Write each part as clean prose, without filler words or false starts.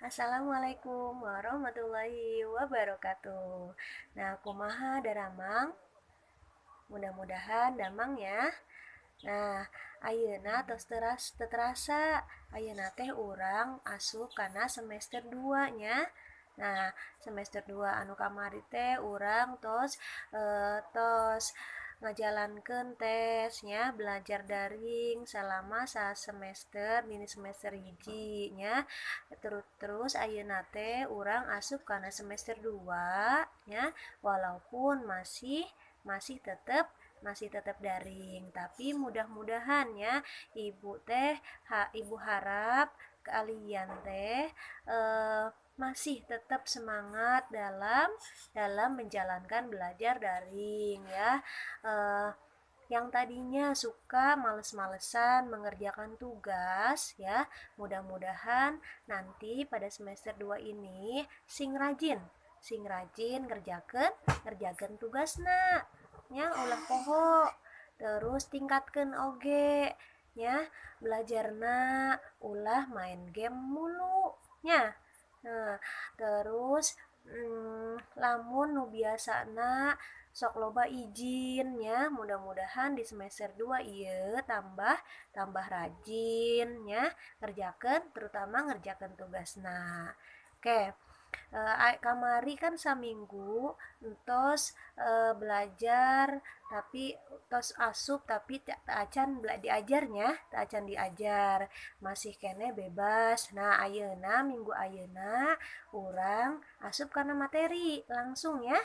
Assalamualaikum warahmatullahi wabarakatuh. Nah, kumaha daramang? Mudah-mudahan damang ya. Nah, ayeuna tos teras teu terasa ayeuna teh urang asup kana semester 2 nya. Nah, semester 2 anu kamari teh urang tos tos ngajalankeun tesnya belajar daring selama semester dini semester 1 nya. Terus terus ayeuna teh urang asup kana semester 2 nya, walaupun masih masih tetap masih tetap daring, tapi mudah-mudahan ya, ibu teh ha, ibu harap kalian teh masih tetap semangat dalam dalam menjalankan belajar daring ya. Yang tadinya suka males-malesan mengerjakan tugas ya, mudah-mudahan nanti pada semester 2 ini sing rajin ngerjakeun ngerjakeun tugasna nya, ulah poho. Terus tingkatkan oge nya belajarna, ulah main game mulu nya. Nah, terus lamun nu biasana sok loba izin ya, mudah-mudahan di semester 2 iya tambah tambah rajin ya ngerjakan, terutama ngerjakan tugasna. Oke, kamari kan saminggu entos belajar, tapi tos asup tapi teu acan diajarnya, teu acan diajar, masih keneh bebas. Nah, ayeuna minggu ayeuna urang asup kana materi langsung ya.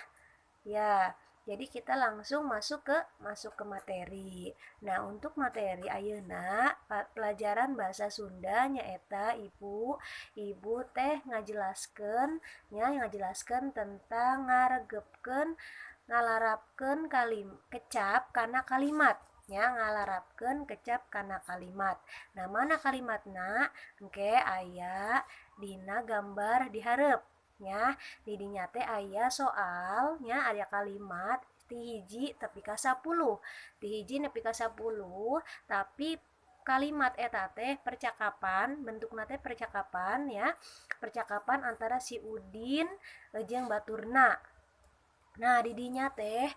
Ya, jadi kita langsung masuk ke materi. Nah, untuk materi ayeuna pelajaran bahasa Sunda nyaeta ibu ibu teh ngajelaskeun nya, ngajelaskeun tentang ngaregepkeun ngalarapkeun kecap kana kalimat ya, ngalarapkeun kecap kana kalimat. Nah, mana kalimatna? Engke aya dina gambar di hareup ya. Di dinya teh aya soal nya, aya kalimat ti 1 tepi ka 10, ti 1 nepi ka 10, tapi kalimat eta teh percakapan, bentukna teh percakapan ya, percakapan antara si Udin jeung baturna. Nah, di dinya teh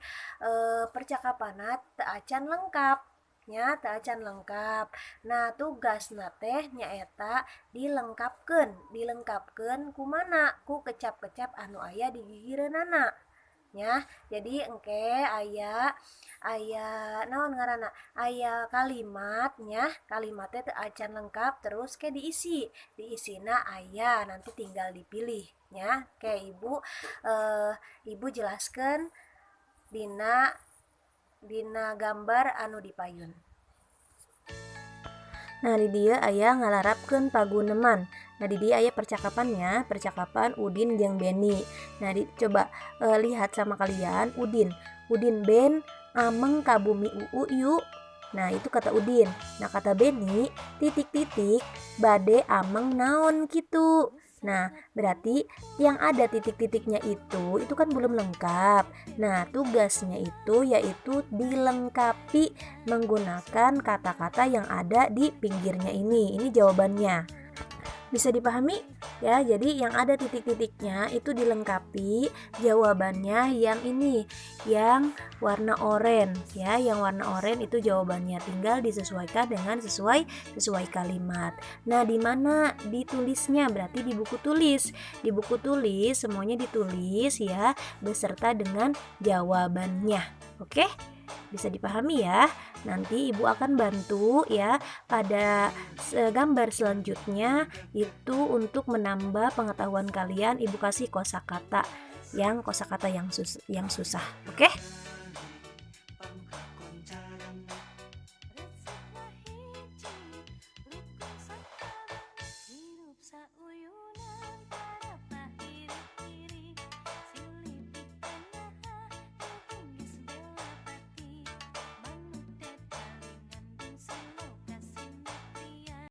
percakapanna teu acan lengkap nya, teu acan lengkap. Nah, tugasna teh nyaeta dilengkapkeun. Dilengkapkeun ku mana? Ku kecap-kecap anu aya di gigireunana nya. Jadi engke aya aya naon ngaranna, aya kalimat nya, kalimatnya teu acan lengkap, terus ke diisi, diisina aya nanti tinggal dipilih nya. Ke ibu jelaskan dina dina gambar anu dipayun. Nah, di dieu aya ngalarapkeun paguneman. Nah, di dieu aya percakapannya, percakapan Udin jeung Beni. Nah, coba lihat sama kalian Udin. Udin, "Ben, ameng ka bumi UU yuk." Nah, itu kata Udin. Nah, kata Beni, titik-titik, "Bade ameng naon gitu?" Nah, berarti yang ada titik-titiknya itu kan belum lengkap. Nah, tugasnya itu yaitu dilengkapi menggunakan kata-kata yang ada di pinggirnya ini. Ini jawabannya. Bisa dipahami? Ya, jadi yang ada titik-titiknya itu dilengkapi jawabannya yang ini, yang warna oranye ya, yang warna oranye itu jawabannya tinggal disesuaikan dengan sesuai sesuai kalimat. Nah, di mana ditulisnya? Berarti di buku tulis. Di buku tulis semuanya ditulis ya, beserta dengan jawabannya. Oke? Bisa dipahami ya. Nanti Ibu akan bantu ya pada gambar selanjutnya itu untuk menambah pengetahuan kalian. Ibu kasih kosakata yang susah. Oke?